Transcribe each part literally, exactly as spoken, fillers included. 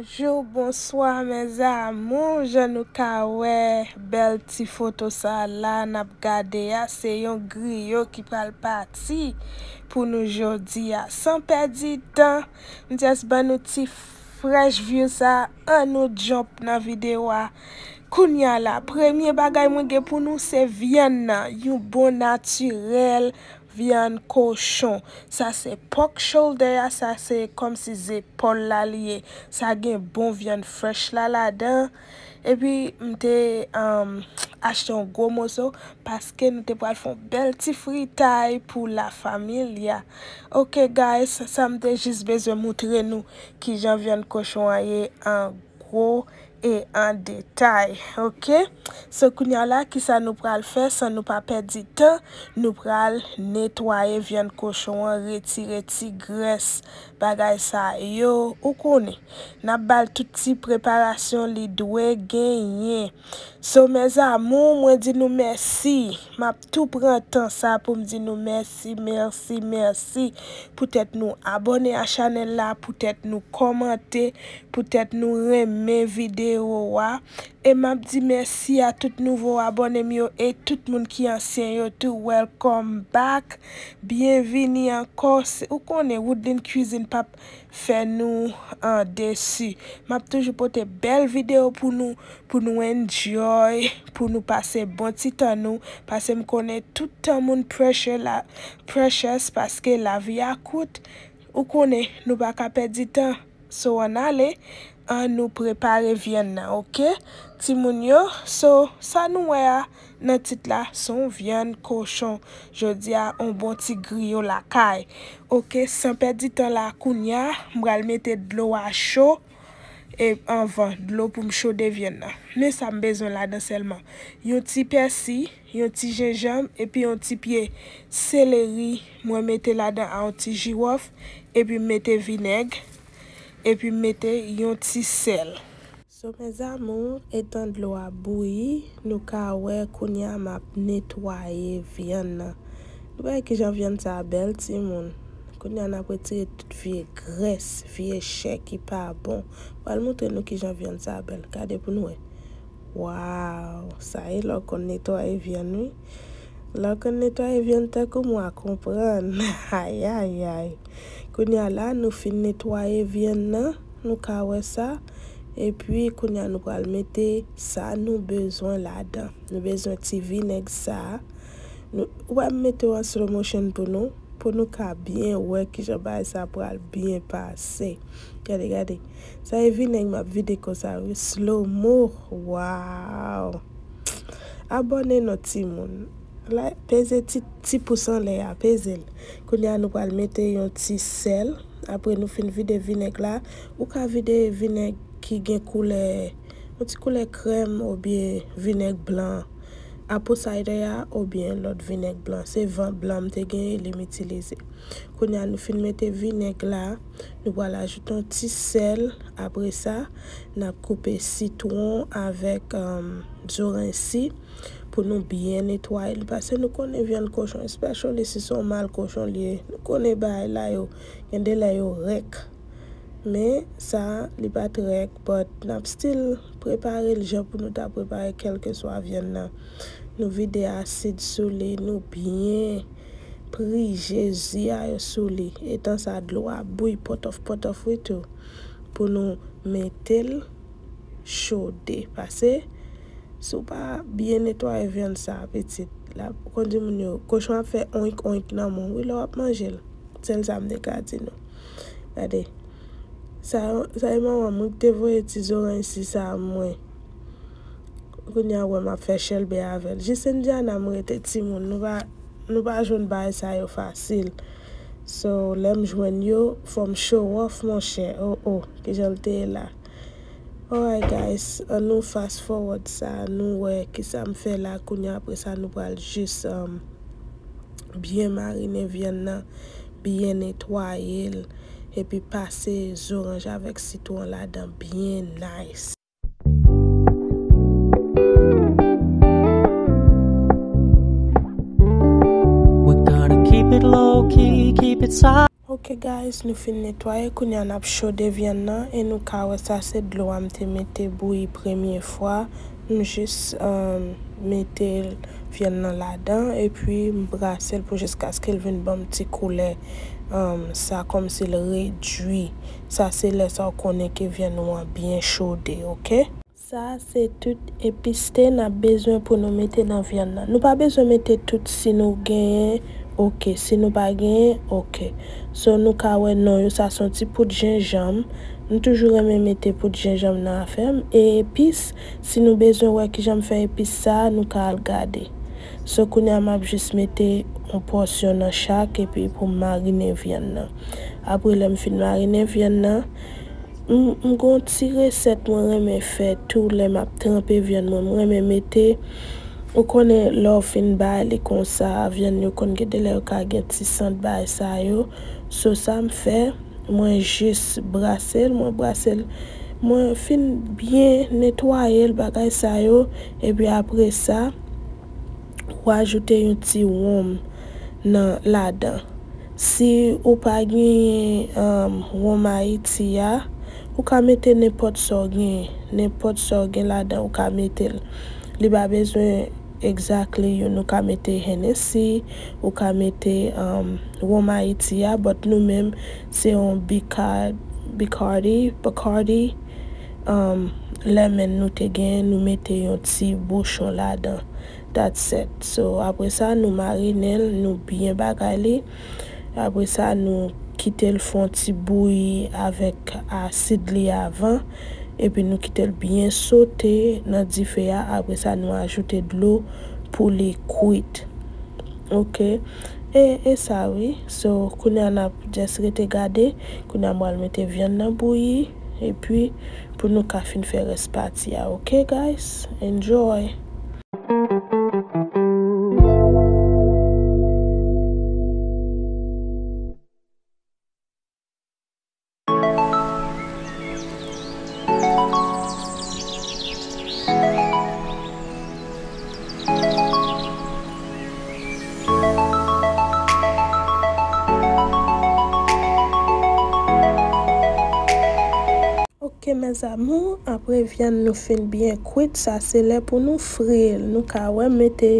Bonjou, bonswa, mes amours. Jan nou ka wè, bèl ti foto sa la n ap gade a, se yon griyo ki pral pati pou nou jodi a. San pèdi tan, m just ban nou ti fresh view sa, an nou jump nan videyo a. Kounya la, premye bagay mwen gen pou nou se vyann nan, yon bon natirèl vyann kochon. Sa se pork shoulder a, sa se kòmsi zepòl la li ye. Sa gen bon vyann fresh la ladan. Epi m te um, achte yon gwo moso paske nou te pral fè yon bèl ti fritay pou la familia. Ok guys, sa m te jis bezwen moutre nou kijan vyann kochon an ye an gwo e an detay, ok? So, kounya la, kisa nou pral fè san nou pa pèdi tan? Nou pral netwaye vyann kochon an, retire ti grès, bagay sa yo, ou konnen. N ap ba l tout ti preparasyon li dwe genyen. So, mes amours, mwen di nou mèsi. M ap tou pran tan sa pou m di nou mèsi, mèsi, mèsi. Poutèt nou abòne a chanèl la, poutèt nou kòmante, poutèt nou renmen videyo a. E m ap di mèsi a tout nouvo abòne m yo e tout moun ki ansyen yo tou. Welcome back. Byenvini ankò. Se, ou konnen, Woodline Cuisine p ap fè nou an desi. M ap toujou pote bèl videyo pou nou, pou nou enjoy, pou nou pase bon ti tan nou, paske m konnen tout tan moun pressure la, precious, paske lavi a kout, ou konnen nou pa ka pèdi tan. So, ann ale, an nou prepare vyann nan, ok? Timoun yo, so, sa nou wè a nan tit la, se yon vyann kochon. Jodi a, yon bon ti griyo lakay. Ok, san pèdi tan la, kounya, m pral mete dlo a cho. E anvan, dlo pou m chode vyann nan. Men sa m bezwen ladan sèlman. Yon ti pèsi, yon ti jenjanm, epi yon ti pye seleri. Mwen mete ladan a yon ti jiwòf, epi m mete vinèg, epi m mete yon ti sèl. So, mes amours, etan dlo a bouyi, nou ka wè kounya m ap netwaye vyann nan. Nou wè kijan vyann sa a bèl, timoun. Kounya n ap retire tout vye grès, vye chè ki pa bon. Pral montre nou kijan vyann sa a bèl. Gade pou nou wè. Waw, sa e lè w konn netwaye vyann, wi. Lè w konn netwaye vyann tankou mwen, w a konprann. Ayayay. Kounya la, nou fin netwaye vyann nan. Nou ka wè sa. Epi, kounya nou pral mete sa nou bezwen ladan. Nou bezwen ti vinèg sa. Nou, ou wè m mete w an slow motion pou nou, pou nou ka byen wè kijan bagay sa pral byen pase. Gade, gade. Sa e vinèg m ap vide konsa, wi. Slow mo. Waw. Abòne non, timoun. La, peze ti, ti pous anlè a, peze l. Kounya nou pral mete yon ti sèl. Apre nou fin vide vinèg la, ou ka vide vinèg ki gen koulè, yon ti koulè krèm oubyen vinèg blan. Apple cider a oubyen lòt vinèg blan. Se van blan m te genyen, li m itilize. Kounya nou fin mete vinèg la, nou pral ajoute yon ti sèl. Apre sa, n ap koupe sitwon avèk, um, zoranj si pou nou byen netwaye l. Paske nou konnen vyann kochon, especially si se yon mal kochon li ye. Nou konnen bagay la yo, gen de lè yo rèk. Men sa, li pa t rèk, but n ap still prepare l jan pou nou ta prepare kèlkeswa vyann nan. Nou vide asid sou li, nou byen prije zi a yo sou li. Etan sa, dlo a bouyi pòtòf pòtòf, wi, tou. Pou nou mete l chode. Paske, si w pa byen netwaye vyann sa a, pitit, l ap, konn di moun yo, kochon ap fè oink, oink nan men w, wi, lè w ap manje l. Sèl sa m te ka di nou. Gade. Sa, sa e manman mwen ki te voye ti zoranj si sa a mwen. Kounya wè m ap fè chèlbè avè l. Jis Indiana m rete timoun. Nou pa, nou pa jwenn bagay sa yo fasil. So, lè m jwenn yo, fò m show off, monchè. Oh, oh, kijan l te ye la. Alright, guys, an nou fast forward sa, nou wè kisa m fè la. Kounya apre sa, nou pral jis, um, byen marine vyann nan, byen netwaye l, epi pase zoranj avèk sitwon ladan byen nice. We're gonna keep it low key, keep it soft. Ok, Ok guys, nou fin netwaye, kounye a n ap chode vyann nan e nou ka wè sa se dlo a m te mete bouyi premye fwa. M jis, um, mete vyann nan ladan epi m brase l pou jiskaske l vin ban m ti koulè, um, sa kòmsi l redui. Sa se lè sa w konnen ke vyann ou an byen chode, ok? Sa se tout epis te n ap bezwen pou nou mete nan vyann nan. Nou pa bezwen mete tout si nou genyen, ok. Si nou pa genyen, ok. So, nou ka wè non yo, sa se yon ti poud jenjanm. M toujou renmen mete poud jenjanm nan afè m. E epis, si nou bezwen wè kijan m fè epis sa, nou ka al gade. So, kounye a m ap jis mete yon pòsyon nan chak epi pou m marinen vyann nan. Apre lè m fin marinen vyann nan, M, m gon ti resèt mwen renmen fè tou lè m ap tranpe vyann mwen. M renmen mete, ou konnen lè w fin bay li konsa, vyann yo konn gen de lè yo ka gen ti sant bay sa yo. So sa m fè, mwen jis brase l, mwen brase l, mwen fin byen netwaye l bagay sa yo, epi apre sa, w ajoute yon ti wonm nan ladan. Si ou pa genyen, um, wonm Ayiti a, ou ka mete nenpòt sa w genyen. Nenpòt sa w gen ladan, ou ka mete l. Li pa bezwen exactly youn. Ou ka mete Hennessy, ou ka mete, um, wonm Ayiti a, but nou menm, se yon Bicard-, Bacardi, Bacardi, um, lemon nou te genyen, nou mete yon ti bouchon ladan. That's it. So, apre sa, nou marinen l, nou byen bagay li. Apre sa, nou kite l fè yon ti bouyi avèk asid li avan. Epi nou kite l byen sote nan dife a. Apre sa, nou ajoute dlo pou li kwit. Ok. E, e sa, wi. So, kounye a n ap just rete gade. Kounye a m pral mete vyann nan bouyi. Epi, pou nou ka fin fè rès pati a. Ok, guys? Enjoy! Ok, mes amours, apre vyann nou fin byen kwit, sa se lè pou nou fri l. Nou ka wè m mete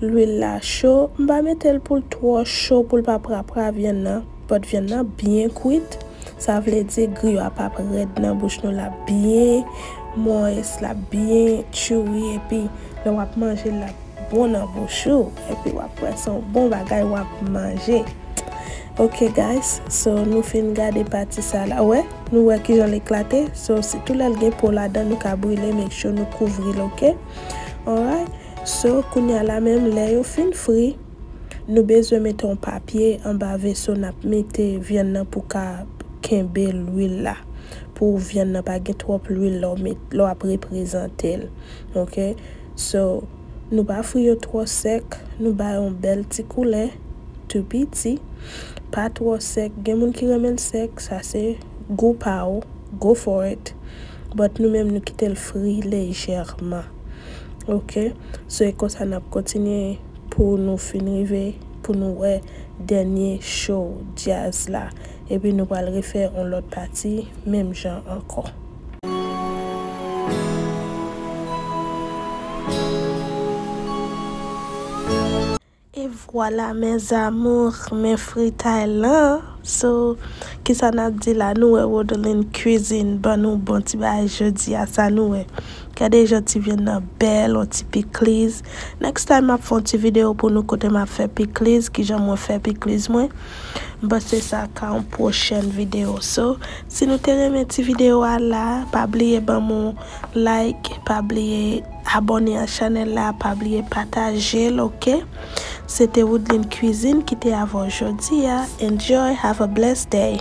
lwil la cho. M pa mete l pou l twò cho pou l pa prapra vyann nan. But vyann nan byen kwit. Sa vle di griyo a p ap rèd nan bouch nou, l ap byen moist, l ap byen chewy, epi lè w ap manje l, l ap bon nan bouch ou, epi w ap wè se yon bon bagay w ap manje. Ok guys, so nou fin gade pati sa la, wè, nou wè kijan l eklate, so sitou lè l gen po ladan nou ka brile, make sure nou kouvri l, ok? Alright, so kounye a la menm lè yo fin fri, nou bezwen mete yon papye anba veso n ap mete vyann nan pou ka kenbe lwil la, pou vyann nan pa gen twòp lwil lè w met, lè w ap reprezante l, ok? So, nou pa fri yo twò sèk, nou ba yo yon bèl ti koulè, tou piti, pa twò sèk. Gen moun ki renmen l sèk, sa se gou pa w, go for it. But nou menm nou kite l fri lejèman. Ok? So, e konsa n ap kontinye pou nou fin rive, pou nou wè dènye show djaz la. Epi nou pral refè yon lòt pati, menm jan ankò. E vwala, mes amours, men fritay lan. So, kisa n ap di la? Nou wè Rodeline Cuisine ban nou bon ti bagay jodi a, sa nou wè. Gade jan ti vyann nan bèl, yon ti pikliz. Next time, m ap fè yon ti videyo pou nou kote m ap fè pikliz, kijan mwen fè pikliz mwen. M panse sa ka yon pwochèn videyo. So, si nou te renmen ti videyo a la, pa bliye ban m yon like, pa bliye abòne a chanèl la, pa bliye pataje l, ok? Se te Woodline Cuisine ki te avè w jodi a. Enjoy, have a blessed day.